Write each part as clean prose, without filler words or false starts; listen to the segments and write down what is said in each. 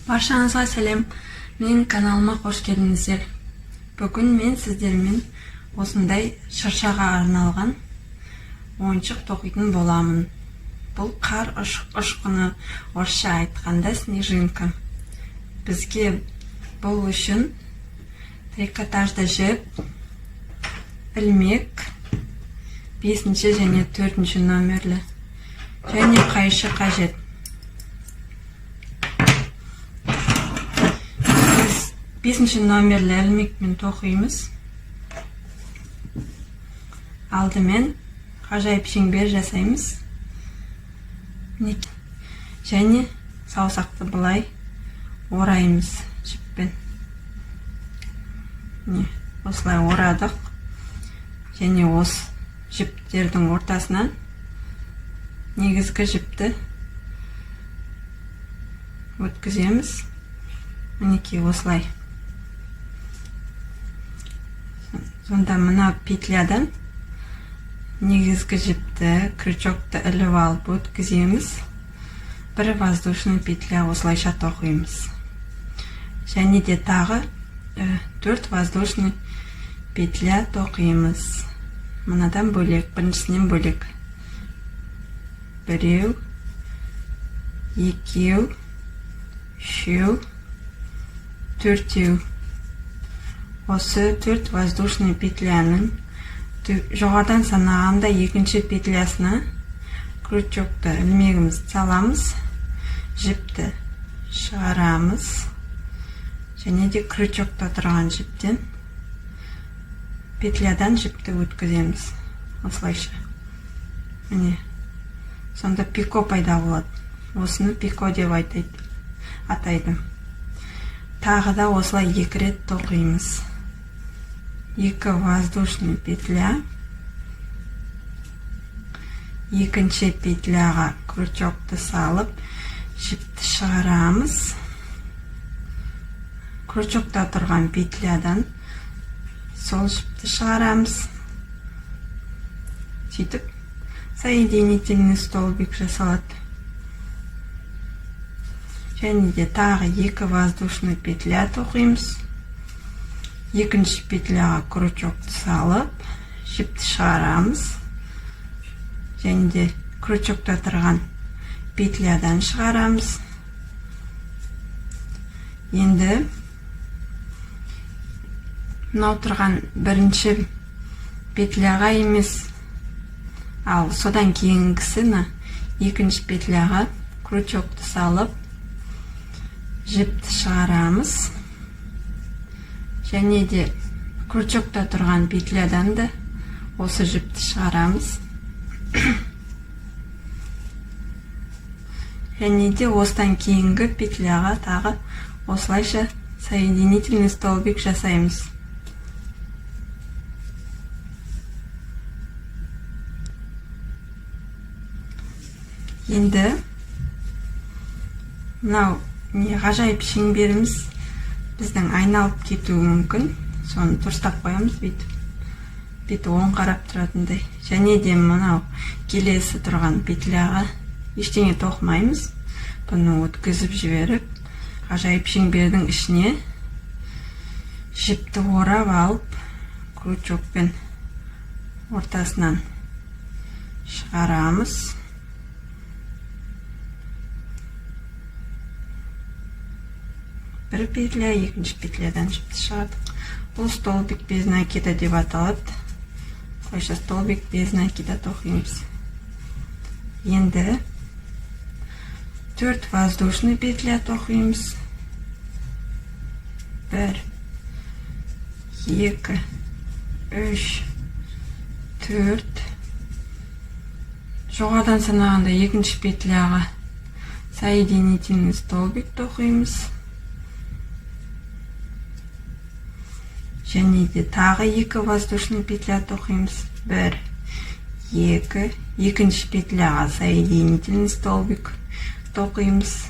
Баршаңызға сәлем! Менің каналыма қош келдіңіздер. Бүгін мен сіздермен осындай шыршаға арналған ойыншық тоқитын боламын. Бұл қар ұшқыны, орысша айтқанда снежинка. Бізге бұл үшін трикотажды жіп, ілмек, 5-ші және 4-ші номерлі және қайшы қажет. Біз 5-ші номерлі ілмекпен тоқимыз. Алдымен ғажайып шеңбер жасаймыз. Және саусақты былай ораймыз жіппен. Міне, осылай орадық. Және осы жіптердің ортасынан негізгі жіпті өткіземіз. Мінекей, осылай. Сонда мына петлядан негізгі жіпті, крючокты іліп алып өткіземіз. Бір воздушный петля осылайша тоқимыз. Және де тағы 4 воздушный петля тоқимыз. Мынадан бөлек, біріншісінен бөлек. Біреу, екеу, үшеу, төртеу. Осы 4 воздушный петляның жоғарыдан санағанда екінші петлясына крючокты, ілмегімізді саламыз, жіпті шығарамыз және де крючокта тұрған жіптен, петлядан жіпті өткіземіз осылайша. Міне, сонда пико пайда болады. Осыны пико деп атайды. Тағы да осылай 2 рет тоқимыз. 2 воздушный петля, екінші петляға крючокты салып, жіпті шығарамыз. Крючокта тұрған петлядан сол жіпті шығарамыз. Сөйтіп соединительный столбик жасалады. Және де тағы 2 воздушный петля тоқимыз. Екінші петляға крючокты салып, жіпті шығарамыз және де крючокта тұрған петлядан шығарамыз. Енді мынау тұрған бірінші петляға емес, ал содан кейінгісі, мына екінші петляға крючокты салып, жіпті шығарамыз және де крючокта тұрған петлядан да осы жіпті шығарамыз. Және де осыдан кейінгі петляға тағы осылайша соединительный столбик жасаймыз. Енді мынау не ғажайып шеңберіміз біздің айналып кетуі мүмкін. Соны дұрыстап қоямыз бүйтіп, беті оң қарап тұратындай. Және де мынау келесі тұрған петляға ештеңе тоқымаймыз. Бұны өткізіп жіберіп, ғажайып шеңбердің ішіне жіпті орап алып, крючокпен ортасынан шығарамыз. Бір петля, екінші петлядан жіпті шығардық. Бұл столбик без накида деп аталады. Осылайша столбик без накида тоқимыз. Енді 4 воздушный петля тоқимыз. 1, 2, 3, 4. Жоғарыдан санағанда екінші петляға соединительный столбик тоқимыз. Және де тағы 2 воздушный петля тоқимыз. 1, 2, екінші петляға соединительный столбик тоқимыз.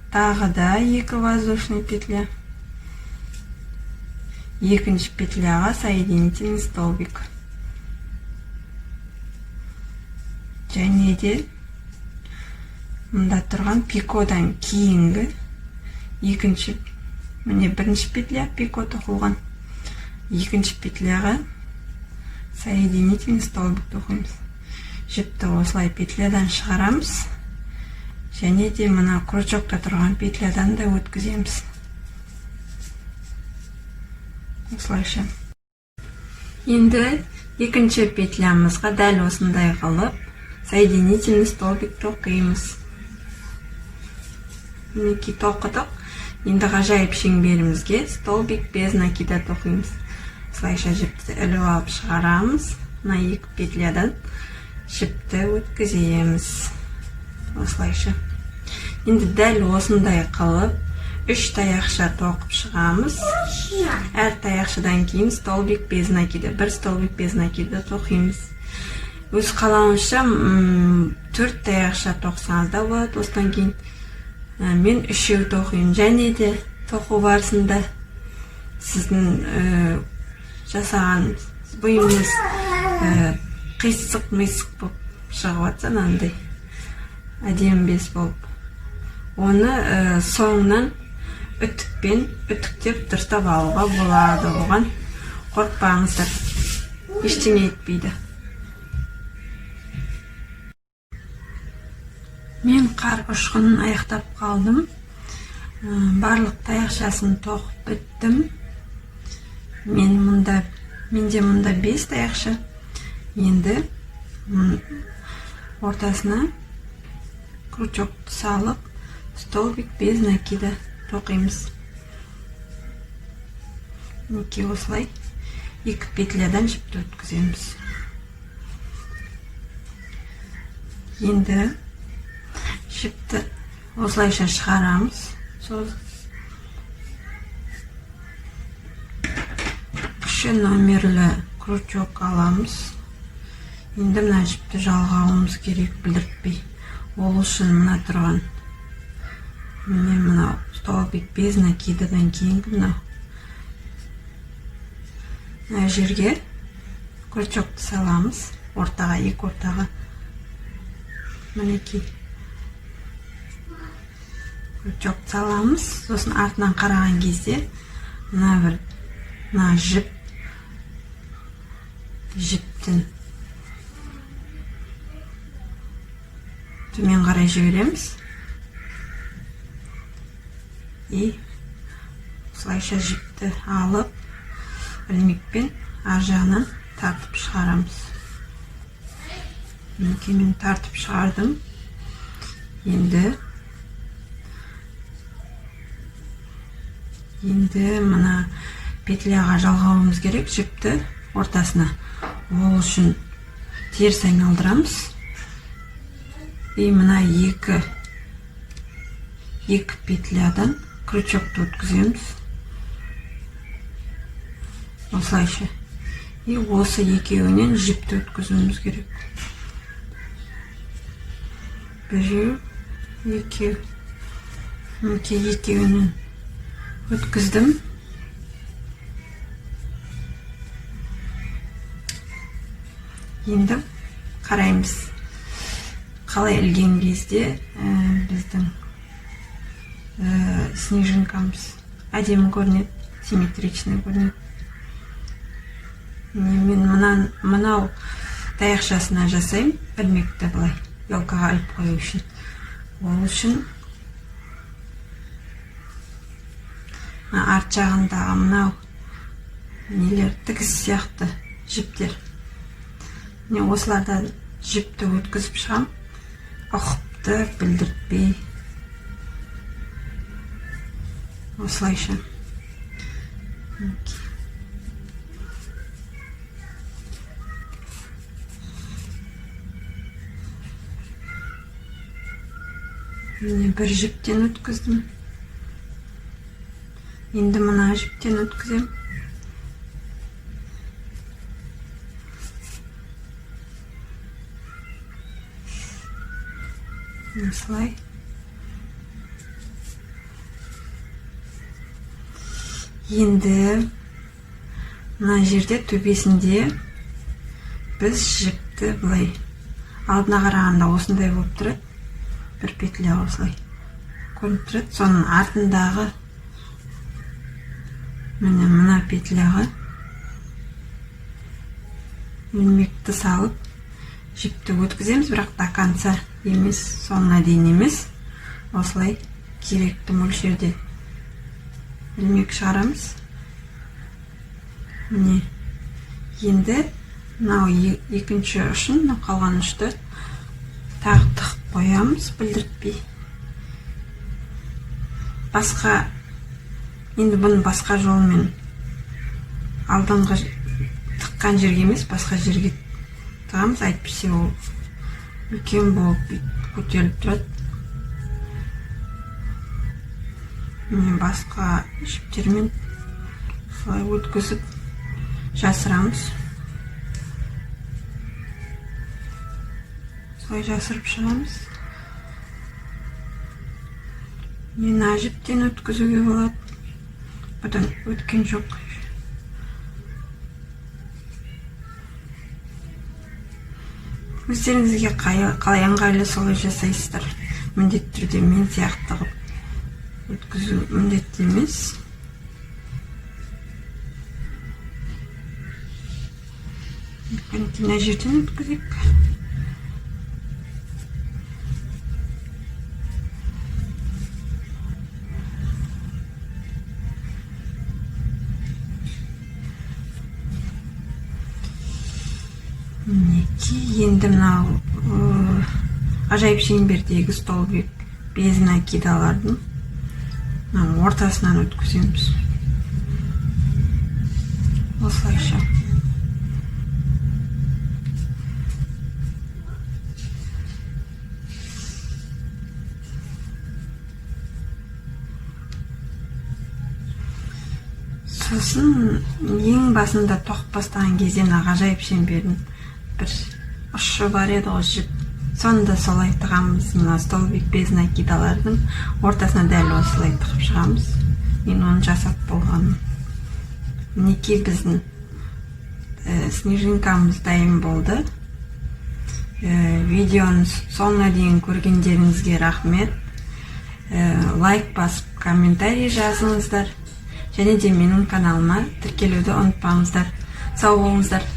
Тағы да 2 воздушный петля, екінші петляға соединительный столбик. Және де Мында тұрған пикодан кейінгі екінші, міне, бірінші петля пико тоқылған, екінші петляға соединительный столбик тоқимыз. Жіпті осылай петлядан шығарамыз және де мына крючокта тұрған петлядан да өткіземіз осылайша. Енді екінші петлямызға дәл осындай қылып соединительный столбик тоқимыз. Мінекей, тоқыдық. Енді ғажайып шеңберімізге столбик без накида тоқимыз. Осылайша жіпті іліп алып шығарамыз, мына екі петлядан жіпті өткіземіз осылайша. Енді дәл осындай қылып үш таяқша тоқып шығамыз. Әр таяқшадан кейін столбик без накида, бір столбик без накида тоқимыз. Өз қалауыңызша төрт таяқша тоқсаңыз да болады. Осыдан кейін мен үшеу тоқимын. Және де тоқу барысында сіздің жасаған бұйымыңыз қисық мисық болып шығып жатса, мынандай әдемі емес болып, оны соңынан үтікпен үтіктеп дұрыстап алуға болады. Оған қорықпаңыздар, ештеңе етпейді. Мен қар ұшқынын аяқтап қалдым. Барлық таяқшасын тоқып біттім. Мен мұнда, менде мұнда бес таяқша. Енді ортасына крючокты салып, столбик без накида тоқимыз. Мінекей, осылай екі петлядан жіпті өткіземіз. Енді жіпті осылайша шығарамыз. Сол кіші номерлі крючок аламыз. Енді мына жіпті жалғауымыз керек білдіртпей. Ол үшін мына тұрған, міне, мынау столбик без накидадан кейінгі мынау мына жерге крючокты саламыз ортаға, екі ортаға. Мінекей, крючок саламыз. Сосын артынан қараған кезде мына бір мына жіптің төмен қарай жібереміз и осылайша жіпті алып, ілмекпен ар жағынан тартып шығарамыз. Мінекей, мен тартып шығардым. Енді мына петляға жалғауымыз керек жіпті ортасына. Ол үшін теріс айналдырамыз и мына екі петлядан крючокты өткіземіз осылайша и осы екеуінен жіпті өткізуіміз керек. Біреу, екеу. Мінекей, екеуінен өткіздім. Енді қараймыз, қалай ілген кезде біздің снежинкамыз әдемі көрінеді, симметричный көрінеді. Міне, мен мынау таяқшасына жасаймын ілмекті, былай елкаға іліп қою үшін. Ол үшін мына арт жағындағы мынау нелер, тігіс сияқты жіптер, міне, осылардан жіпті өткізіп шығамын ұқыпты білдіртпей осылайша. Мінекей. Міне, бір жіптен өткіздім. Енді мына жіптен өткіземін. Осылай. Енді мына жерде төбесінде біз жіпті былай алдына қарағанда осындай болып тұрады. Бір петля осылай көрініп тұрады. Соның артындағы міне мына петляға ілмекті салып жіпті өткіземіз, бірақ до конца емес, соңына дейін емес. Осылай керекті мөлшерде ілмек шығарамыз. Міне, енді мынау екінші ұшын, мынау қалған ұшты тағы тығып қоямыз білдіртпей. Басқа енді бұны басқа жолмен, алдыңғы тыққан жерге емес, басқа жерге тығамыз, әйтпесе ол үлкен болып бүйтіп көтеріліп тұрады. Міне, басқа жіптермен солай өткізіп жасырамыз, солай жасырып шығамыз. Мына жіптен өткізуге болады, бұдан өткен жоқ. Өздеріңізге қалай ыңғайлы, солай жасайсыздар. Міндетті түрде мен сияқты қылып өткізу міндетті емес. Мына жерден өткізейік. Мінекей, енді мынау ғажайып шеңбердегі столбик без накидалардың мына ортасынан өткіземіз осылайша. Сосын ең басында тоқып бастаған кезде мына ғажайып шеңбердің бір ұшы бар еді ғой, жіп, соны да солай тығамыз. Мына столбик без накидалардың ортасына дәл осылай тығып шығамыз. Мен оны жасап болғанмын. Мінекей, біздің снежинкамыз дайын болды. Видеоны соңына дейін көргендеріңізге рахмет. Лайк басып, комментарий жазыңыздар және де менің каналыма тіркелуді ұмытпаңыздар. Сау болыңыздар.